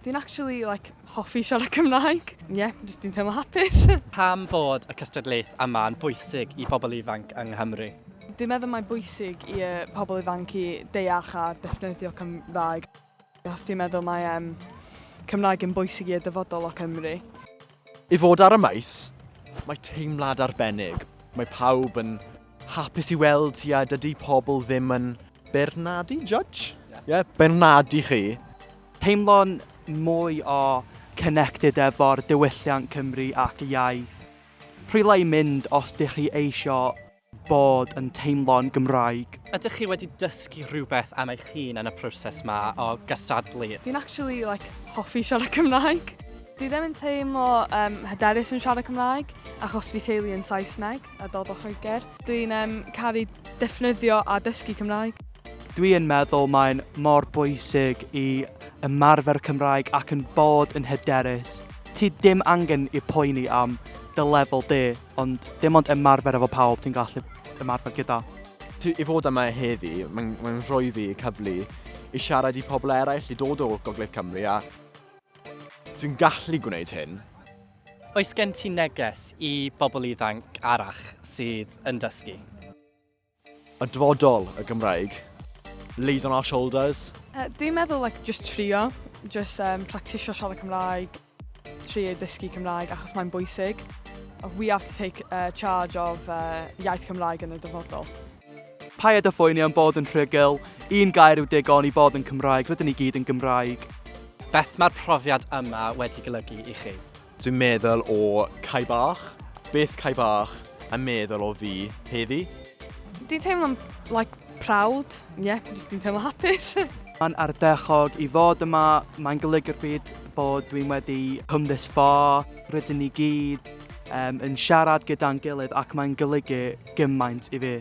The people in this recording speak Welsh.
Dwi'n actually like, hoffi siarad Cymraeg. Yeah, just dwi'n teimlo hapus. Pam fod y cystadlaeth yma yn bwysig i bobl ifanc yng Nghymru? Dwi'n meddwl mae'n bwysig i pobl ifanc i deall a defnyddio Cymraeg. Os dwi'n meddwl mae Cymraeg yn bwysig i'r dyfodol o Cymru. I fod ar y maes, mae teimlad arbennig. Mae pawb yn hapus i weld ti a dydy pobl ddim yn beirniadu, judge? Yeah, beirniadu chi. Teimlo'n mwy o connected efo'r diwylliant Cymru ac y iaith. Rhywle i mynd os dych chi eisio bod yn teimlo'n Gymraeg. Ydych chi wedi dysgu rhywbeth am eich hun yn y proses yma o gystadlu? Dwi'n actually like, hoffi siarad Cymraeg. Dwi ddim yn teimlo hyderus yn siarad Cymraeg, achos fi teulu yn Saesneg a dod o Lloegr. Dwi'n caru defnyddio a dysgu Cymraeg. Dwi yn meddwl mae'n mor bwysig i ymarfer Cymraeg ac yn bod yn hyderus. Ti dim angen i poeni am dy lefel di, ond dim ond ymarfer efo pawb ti'n gallu ymarfer gyda. I fod yma heddi, mae'n rhoi fi cyfle i siarad i pobl eraill i dod o Gogledd Cymru a dwi'n gallu gwneud hyn. Oes gen ti neges i bobl ifanc arall sydd yn dysgu? Y dyfodol y Gymraeg lays on our shoulders. Dwi'n meddwl like, just trio, just practisio siarad Cymraeg, trio dysgu Cymraeg achos mae'n bwysig. We have to take charge of iaith Cymraeg yn y dyfodol. Paid â phoeni am bod yn rhugl, un gair yw digon i bod yn Cymraeg, rydyn ni gyd yn Gymraeg. Beth mae'r profiad yma wedi golygu i chi? Dwi'n meddwl o Kai Bach, beth Kai Bach yn meddwl o fi heddi. Dwi'n teimlo'n like, proud, yeah, just dwi'n teimlo hapus. Mae'n ardderchog i fod yma, mae'n golygu'r byd bod dwi'n wedi come this far, rydyn ni gyd yn siarad gyda'n gilydd ac mae'n golygu gymaint i fi.